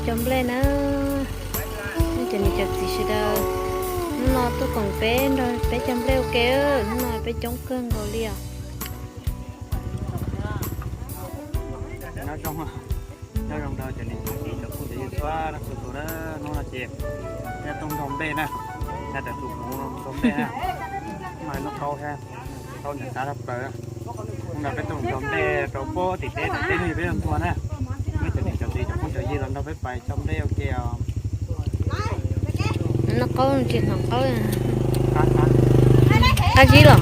Cog nplej na, nej cov niam cov txiv sawv daws, hnub no tuaj koom peb nrog peb cog nplej ua ke, hnub no peb coob kawg nkaus li os. Nyob zoo, nyob zoo rau cov niam cov txiv cov phooj cov ywg txhua leej txhua tus na, hnub no ces peb tuaj nrog nplej na, nyob rau tus hmuv nrog nplej na, hnub no hnub qaub thiab, qaub nram qab tshaj plaws. Hnub no peb tuaj nrog nplej rau puag tim teb, tom teb no yog peb tuaj ntua na, nej cov niam cov txiv cov phooj cov ywg los nrog peb pais cog nplej ua ke os. Noj qaub tsis hnov qaub, qab zib los.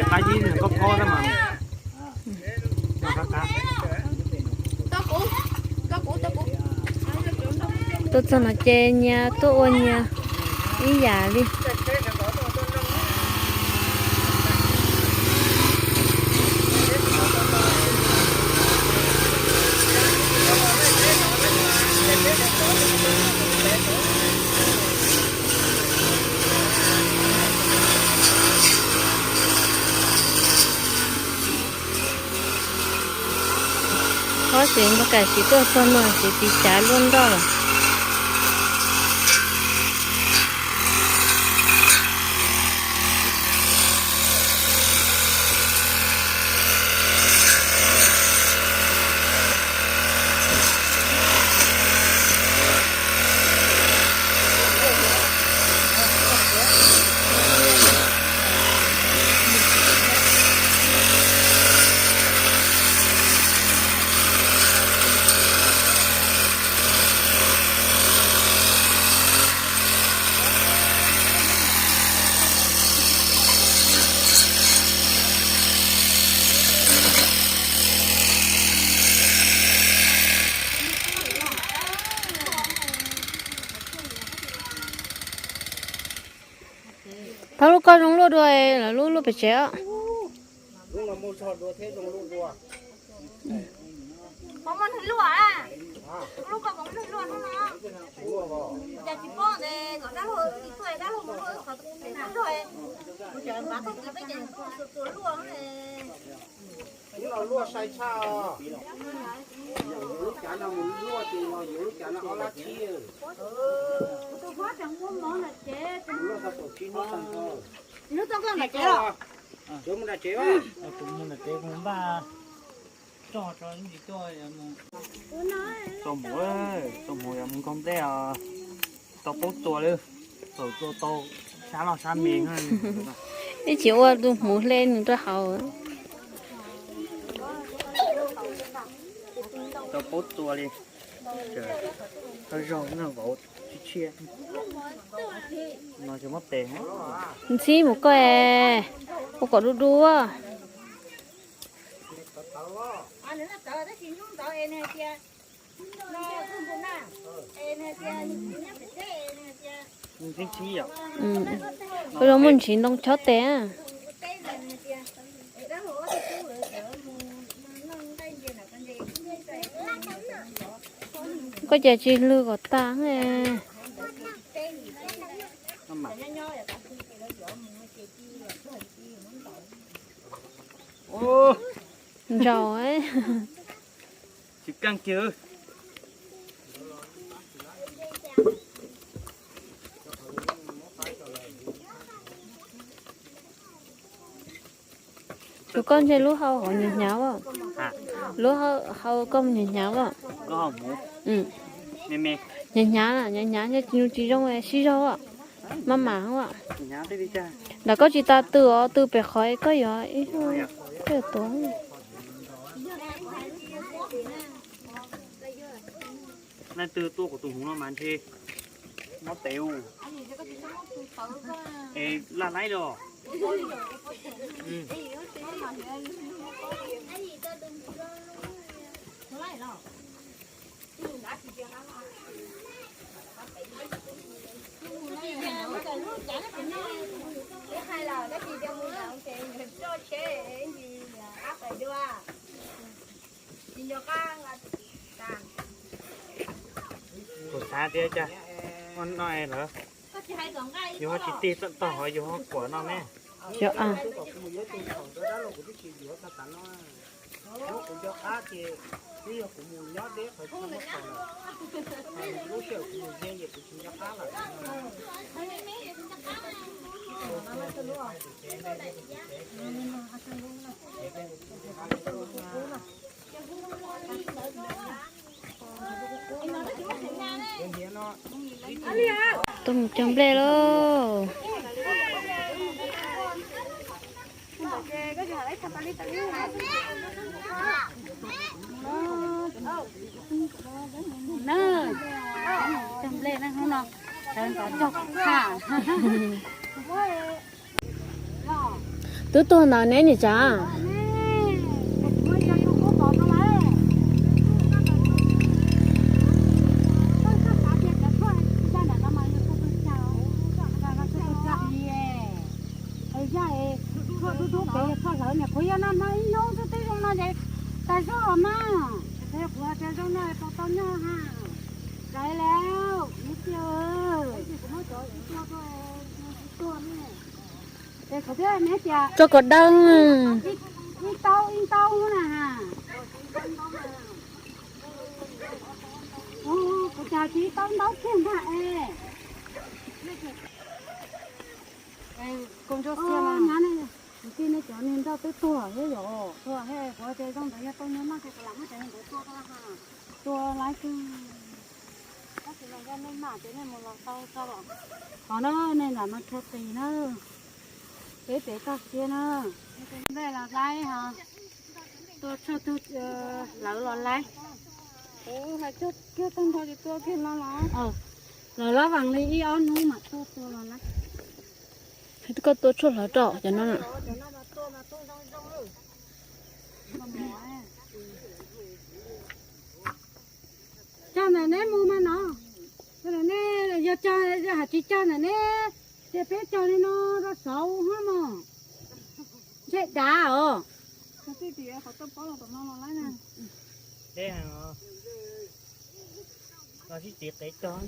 Qab zib koj phob na mas. Tuaj txog no ces nyias tuaj ua nyias ib yam li. Ob tsev npau kam siv tuaj txog no ces tiv cav luaj nroj lawm. Thaub lub koj zoo luaj dua, lawv lub luaj pes tsev os. Luaj sai tshaj os. Yog lub cav no mus luaj ces los yuav lub cav no ob lab tsib. Luaj tau kaum tsib hnub tag nrho. Yuav mus nram tsev os. Tus mus nram tsev kuv npaj roj tso ib ntsis tuaj. Txo hmuv, txo hmuv yuav mus nkaug nplej os. Tau paub txuas li, txawm txuas tau sab loj sab me. Ib chim ua tus hmuv hle nws rau hauv. Tau paub txuas li. Zaug na vauv, tshiab tshiab no ces muab tes. Ntxhib mus koj, ua kom du du. Ntxhib ntxhib yom. Ua zoo muaj ntsis ntoo chob tes. Koj cas tsis hlwb kom tag. Ntsaus. Tsis keej kiag. Tus koj ntshe lub hau hauv hnyav hnyav as. Lub hau koj hnyav hnyav as. Hnyav hnyav, hnyav hnyav ntshe nws tsis zoo sib zog as. Maj mam as. Ntawm koj tsis tas tw os, tw pem qhov koj yuav ib, koj yuav tuav. Leej twg tuaj kuv tus hmuv no mas ntshe mob tes ua es laj laib los. Kuv xav tias cas ua no lawm, yus ho tsis tig txog hov yus ho kuam no ne. Kuv nco qab ces Twb yog kuv mus nyob deb qhov tsis muaj qhov lawm, lub sij hawm kuv mus ze ces kuv tsis nco qab lawm. Tuaj mus cog nplej lauj. Cog nplej na hnub no, sawv ntxov cog kha. Twb tuag ntawd neb niam tsav. Yog es tshuaj dub dub pem yog tshuaj hlawv niam qhuav yog no no ib hnub xwb twb zoo no ces tag zog mas. Qhov kuv hais tias zoo no tau tau nyob ha. Lawv lawm neb tiag. Kuv muab cov ib tuag tuaj, ib tuag ne. Es qhov thiab neb tias tso kom dawb. Ib taub ib taub na ha. Kuv cas tsis ib taub ntaub kiag ntag es. Kuv tij nej cov niag nroj twb tuag thiab yom. Tuag thiab kuv tias zoo ntawd yog tau nyob no ces kuv lam muab cov niag ntawd tua rau ha. Tua laiv kawg. Tab sis mas yog nej mam ces nej mus los tau tso los. Qhov na nej lam no rho qis na. Peb pem toj siab na. Nplej los laib ho. Tua tshuaj tug hlawv los laib. Kuv hais cog kiag tag nrho ces tua kiag no los. Lawv los vaam li ib ob hnub mam tuaj tua los laib. Koj tua tshuaj hlawv rau cov no. Cog ntawm neb mus mas no. Nej yog cog, yog hais tsis cog ntawm neb, ces peb cog li no rau saud hab mog. Ntshe dav os. Sib tiv qev cog.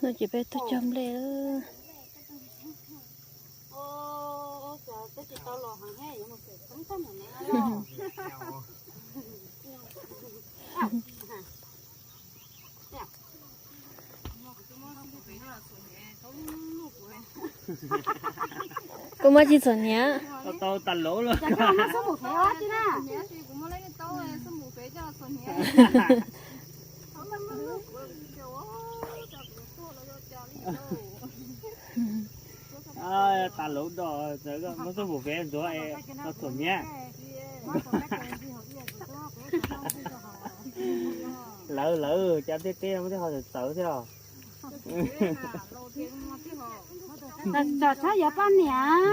No ces peb tuaj cog nplej. Koj muab tsis txom hniav. Tau tas lauv los. Tas lauv do, muab xub npum fev ntxuav es tau txom hniav. Lawv lawv cas tej teb muaj tej qho txawv txawv thiab os. Txog tshab yog poj niam,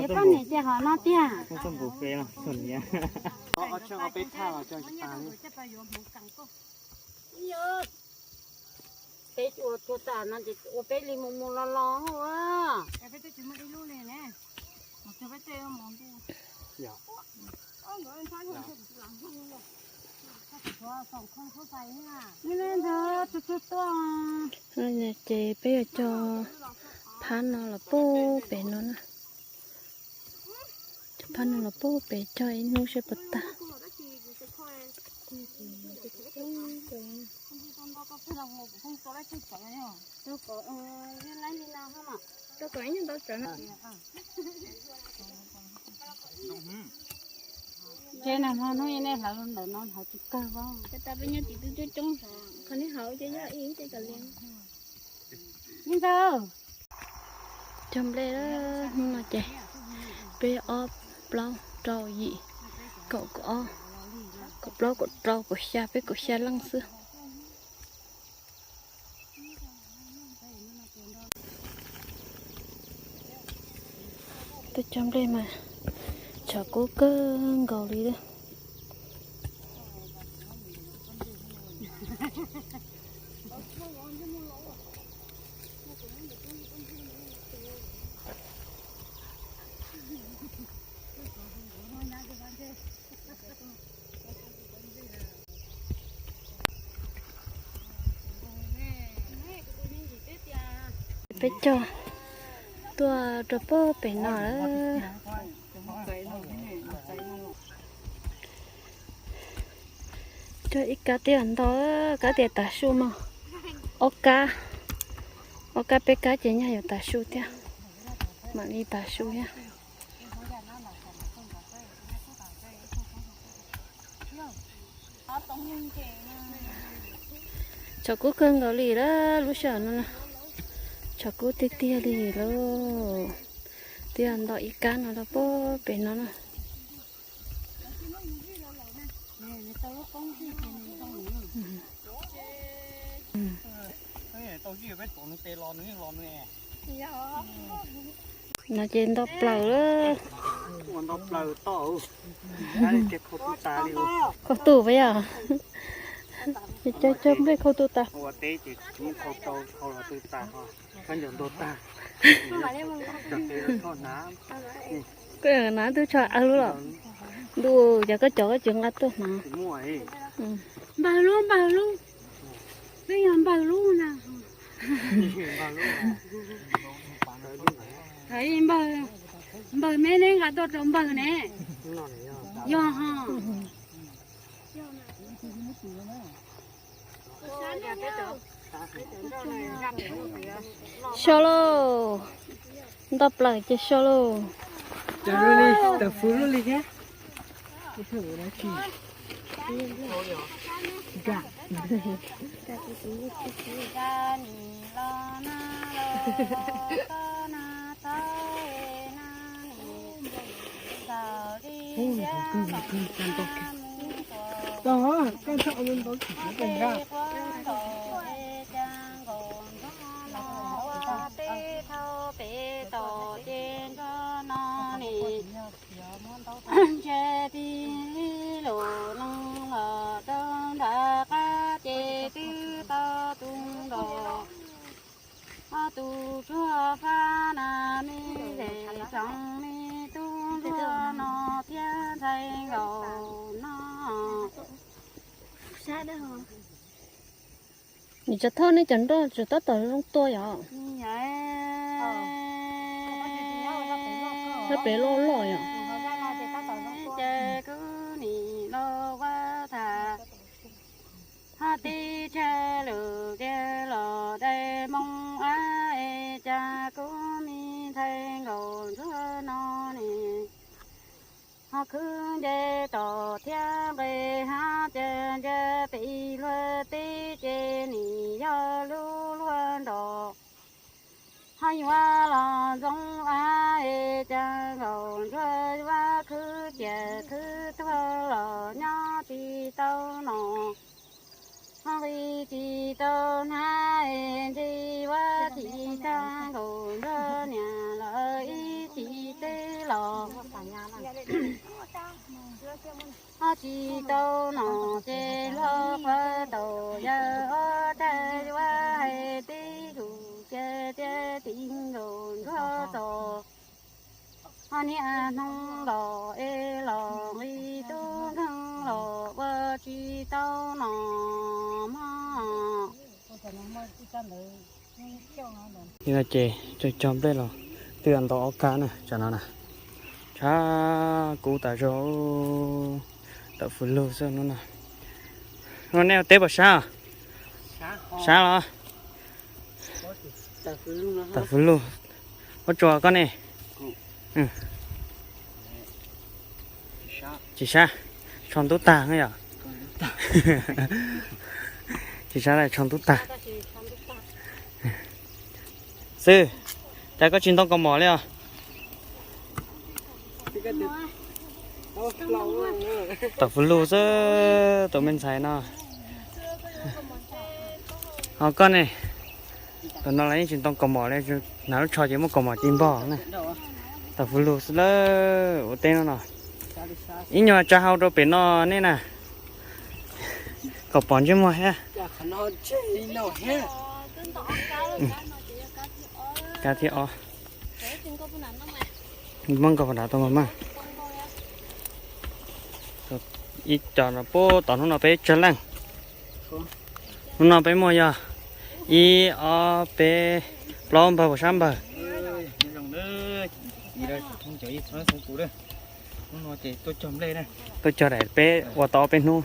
yog poj niam ces hom no tiag. Muab xub npum fev los txom hniav. Peb ua tuag tas no ces ua peb li mus mus los los ua. Ces peb yuav cog phab no los pub pem no na. Cog phab no los pub pem cog ib hnub seb puas tag. Ces nag hmo hnub nej hlawv ntawm no hlawv tsis kawg os. Cov nplej hnub no ces peb ob plaub rau yim kaum kaum ob kaum plaub kaum rau kaum xya, peb kaum xya leej xwb. Tuaj cog nplej mas tshav kub kawg nkaus li. Peb cog tuaj rau pem no lawm. Cog ib kab twb yog ntau, kab tias tav su mas ob kab, ob kab peb kab ces nyaj yuav tav su thiab, mam li tav su thiab. Tshav kub kawg nkaus li lawm lub sij hawm no, tshav kub tiag tiag li lauj. Twb yog ntau ib kab no rau pem no na. No ces nto plaws lawm. Khau tus puas yog? Ces cog cog nplej khau tus tas. Koj hnav twb tsho aw lub los. Ntuj, cas koj cov koj tsis nqa tuaj hnav. Npawg lub, npawg lub, twb yog npawg lub na. Npawg, npawg me neb nqa tuaj rau npawg ne. Yog ho. So lauj, nto plaws ces so lauj. Tawm fws luaj li thiab. Ntshe tib lus neej los rau nram qab ces twb tau tu nrog ob tug tsuag fab na, me zej tsoom me tub ntsuag no thiab ntxhais nkaus no. Nim tsov thoj nej cov nroj tseem tab tom zoo tua yom? Nyob pem loj loj yom? Ces kuv nim los ua tham hab tib chaw lwm tiag los dai moo ab es cas kuv me ntxhais nkaus ntsuag no ne. Ho khwv nce tom thiab nqes hab ces nce pem luag teb ces nim yog lub luag nrog. Ho yuav los ntxoov ab es cas nkaus ntsuag yuav khwv ciam khwv tuag los nyob tsis tau no. Ho nqis tsis tau hnab es ntshe yuav tsis tag nkaus ntsuag niam lawv ib txhis teb los. Ho tsis tau no ces luag qhuav tau yawg ob tag yuav hais tib tug ces thiaj tsis nkaus ntsuag txog. Ho niaj hnub los es los nqis tub nkeeg los ua tsis tau no mog. Li no ces cog cog nplej los twb ntau ob kab na, tsam no na. Tshav kub tas zog, tawm fws lug xwb hnub no. Hnub no nej ua teb puas sab? Sab los? Tawm fws lug. Ua tsuas koj ne? Tsis sab, tsho ntub tag no yom. Tsis sab, tsho ntub tag. Xwb, cas koj tsis ntoo kaus mom li os? Tawm fws lug xwb tus me ntxhais no. Ho koj ne? Tam no los yeej tsis ntoo kaus mom li, hnav lub tsho ces muaj kaus mom ci npog na. Tawm fws lug xwb lawm ua teb no no. Ib nyuag tsa hau rau pem no nej na. Kom pom ntsej muag thiab. Kab thib ob. Muab nkaus nram tau mas mas. Ib co no puag tom hnub no peb tsawg leej. Hnub no peb muaj yog ib ob peb Plaub npawg puas sab npawg? Tuaj cog daim peb ua tau ob peb hnub.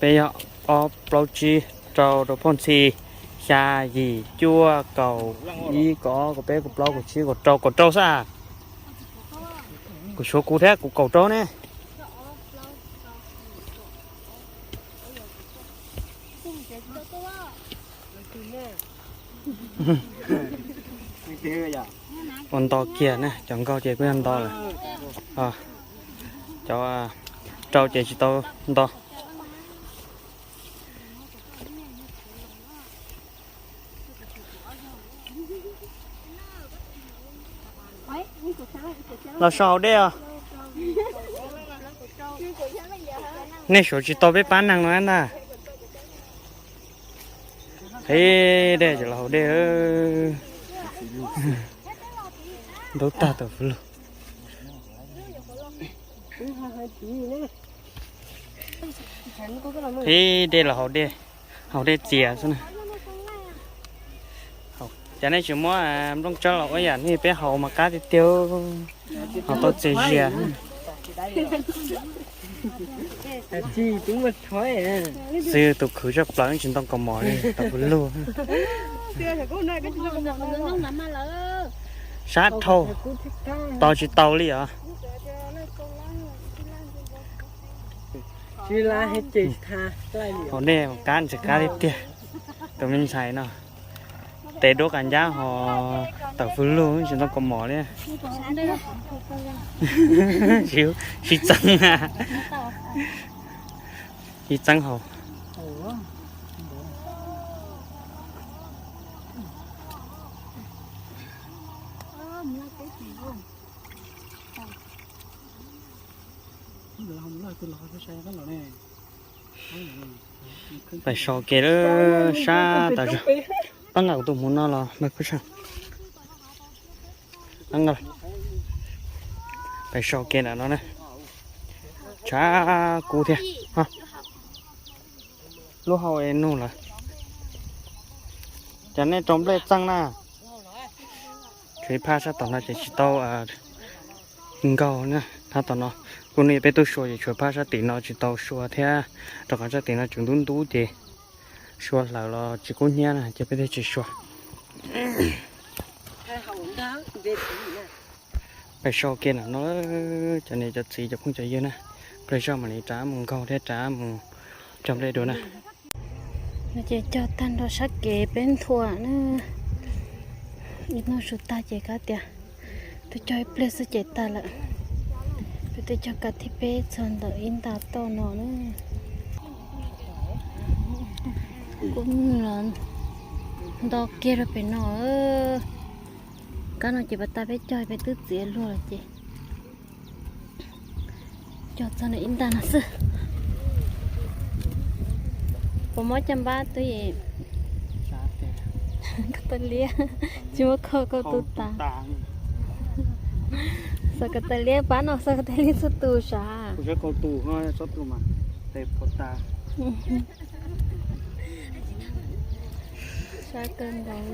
Peb yog ob plaub tsib rau rau phoj ntxhi, xya yim cuaj kaum ib kaum ob kaum peb kaum plaub kaum tsib kaum rau kaum rau xwb. Kuv suav kuv thiab kuv kaum rau ne. Ua nto kiag na, cov nkaug ces kuj yog nto lawm. Cov rau ces tsis tau nto. Los so hauv dej os. Nej suav tsis tau peb pab neeg no ntag. Qhib dej ces los hauv dej. Ntub tag tawm fwv lug. Qhib dej los hauv dej, hauv dej txias xwb na. Ces nej tsis muab nplooj tsawb los ua yam li peb haus mas qab tiag tiag, haus tau txias zias. Xwb tus khwv tshaj plaws tsis ntoo kaus mom li tau pw lug. Sab dhau, tau tsis tau li os. Hauv dej qab ntxim qab li tiag. Tus me ntxhais no tes duab qas ncab ho tawm fwj lug tsis ntoo kaus mom li. Sib txeeb, sib txeeb haus. Pais so ke lawm sab tas zog. Pab nqa kuv tus hmuv no los npawg Kub Tsheej. Pais so ke nram no na. Tshav kub thiab. Lub hau es nug lawm. Cov nej rau nplej txeej na. Tshuav ib phab sab tom no ces tsis tau nkaug na. Thab tom no kuj nej peb tub sua ces tshuav phab sab tim no tsis tau sua thiab, rau qhov sab tim no tseem ntub ntub ces sua hlaws los tsis kub hnyiab na ces peb thiaj tsis sua. Pais so ke nram no, cov niam cov txiv cov phooj cov ywg na, plig zog mam li rov mus nkaug thiab rov mus cog nplej dua na. No ces cog tag nrho sab kev peb nthua na. Ib hnub su tag ces kav tias twb cog ib pliag xwb ces tag lawm. Peb twb cog kav thib peb txog ntawm ib nta toj no na. Kuj los nto kiag rau pem no. Kab no ces pas tas peb cog peb twb txiav luag lawm ces cog txog ntawm ib nta no xwb. Puas mob caj npab twb yim? Koj tais liab, tsis muab kho koj tub tas. Xav koj tais liab pab no, xav koj tais liab txhua tus sav. Sab kawg nkaus.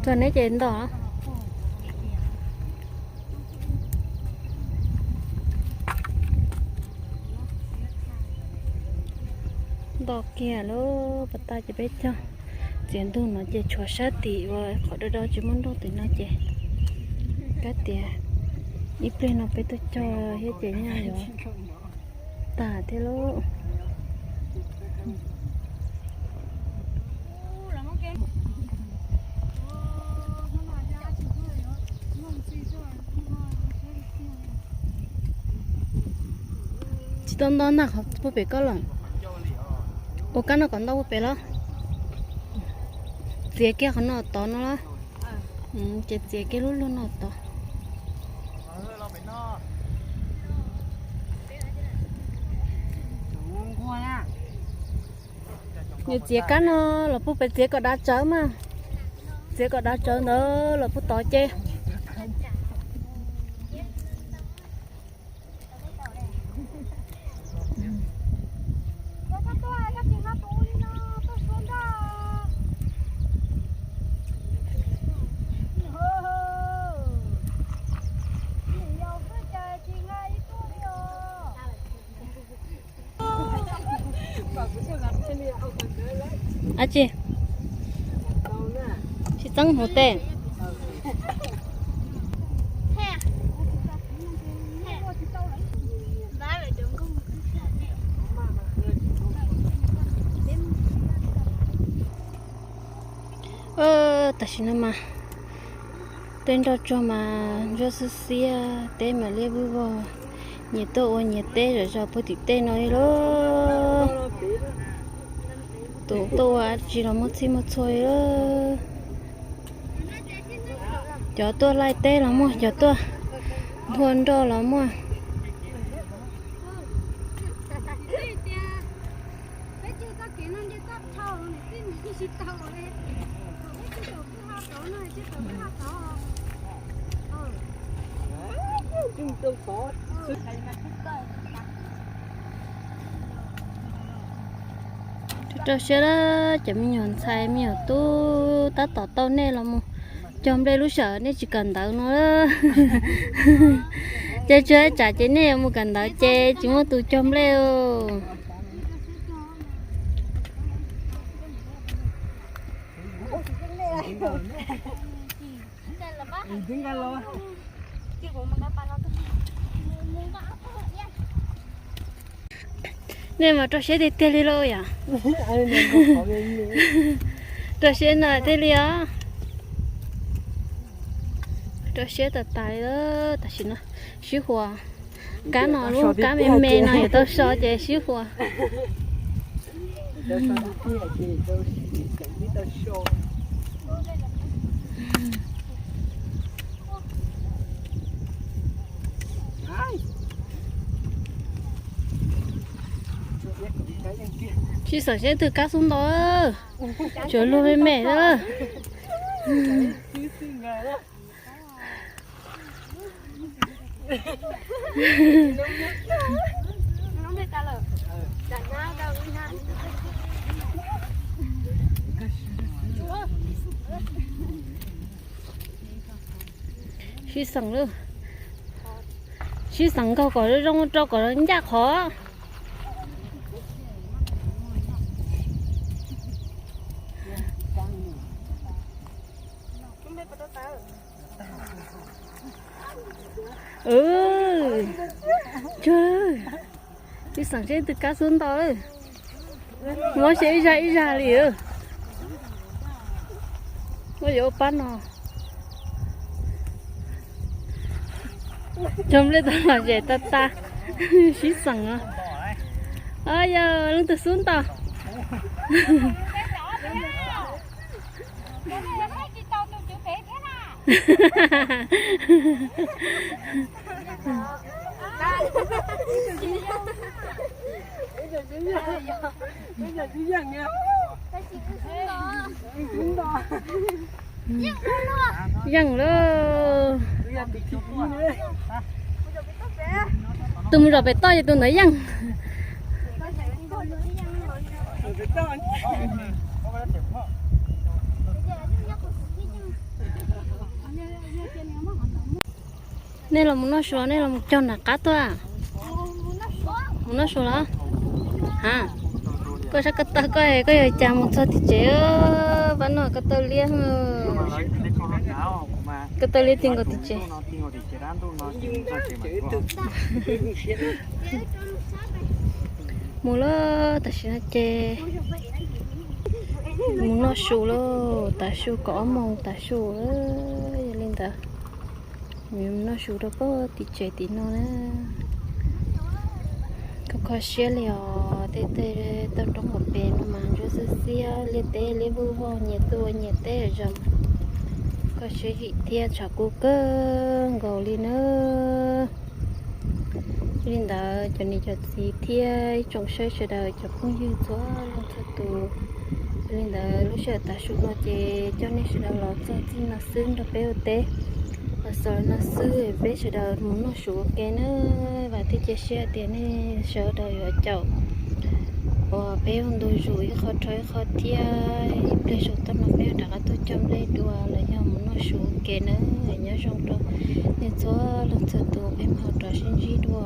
Txog neb ces nto. Nto kiag lub pas tas ces peb cog. Txiav ntug no ces tshuav sab tim uas qhov do do tsis muaj nroj tim no ces kab tias ib pliag no peb tuaj cog thiab ces nyaj yuav tag thiab lauj. Tsis tau nto ntag, qhov puag pem koj los. Ua kab no kom nto puag pem los. Txiav kiag qhov no tod no los. Ces txiav kiag lub luag no tod. Nws txiav kab no los puag pem, txiav kom dav tsawv mas. Txiav kom dav tsawv ntawd los puag tod ces. Ab tsi, tsis txeeb hmuv tes. Tam sim no mas tej nroj tsuag mas ntsuab xiab xiab, teb mas liab vog vog, nyias tuaj ua nyias teb zom zaws puag tim tej no li lauj. Tus tuaj ua dab tsi los muaj txhij muaj txhua li lauj. Cov tuaj laij teb los muaj, cov tuaj nthua nroj los muaj. Rau siab lawm cov me nyuam ntxhais me nyuam tub, tab tom tau nej los mus cog nplej lub sij hawm nej tsis kawm ntawv no. Ces tsis tsam ces nej yuav mus kawm ntawv ces tsis muaj tus cog nplej os. Nej mas rau siab tiag tiag li lauj yom. Rau siab no thiaj li os. Rau siab tas tas li lawm tam sim no. Sib huas kab no, lub kab me me no yuav tau so ces sib huas. Sib xeem seb twg kab xub nto, tsuav luag me me lawm. Sib xeem lawm. Sib xeem nkaug kom zoo rau kom ncaj qhov. Sib xeem seb twg kab xub nto lawm. Muab seb ib zag ib zag li. Muab yuav ua pab no. Cog nplej tau los zem tas tas. Sib xeem os. Yog leej twg xub nto. Yeej lauj. Tus mus zaum pem toj ces tus ntawd yeej. Nej los mus noj su, nej los mus cog nram qab tuaj. Mus noj su los? Ha, koj sab ko taw koj, koj yog cas mus txog tim tsev, pab noj ko taw liab. Ko taw liab ti nkaus tim tsev. Mus lawm, tam sim no ces mus noj su lawm, tav su kaum ob moos tav su lawm, yog li ntawd mus noj su rau pem tim tsev tim no na. Kho kho siab li os, tej tej toj roob hauv pes no mas ntsuab xiab xiab, liaj teb liab vog vog, nyias tuaj ua nyias teb zom zaws. Kho siab zim thiab tshav kub kawg nkaus li na. Li ntawd cov niam cov txiv thiab ib tsoom saib sawv daws cov phooj ywg txhua leej txhua tus, li ntawd lub sij hawm tav su no ces coj nej sawv daws los txog txij no xwb nrog peb ua teb los xaus li no xwb, peb sawv daws mus noj su ua ke na. Vam thiab cia siab tias nej sawv daws yuav caum uas peb ua ntu zus ib qho rau ib qho thiab, ib pliag saum toj no peb rov qab tuaj cog nplej dua los yog mus noj su ua ke na. Nyob zoo rau nej txhua leej txhua tus, peb mam rov sib ntsib dua.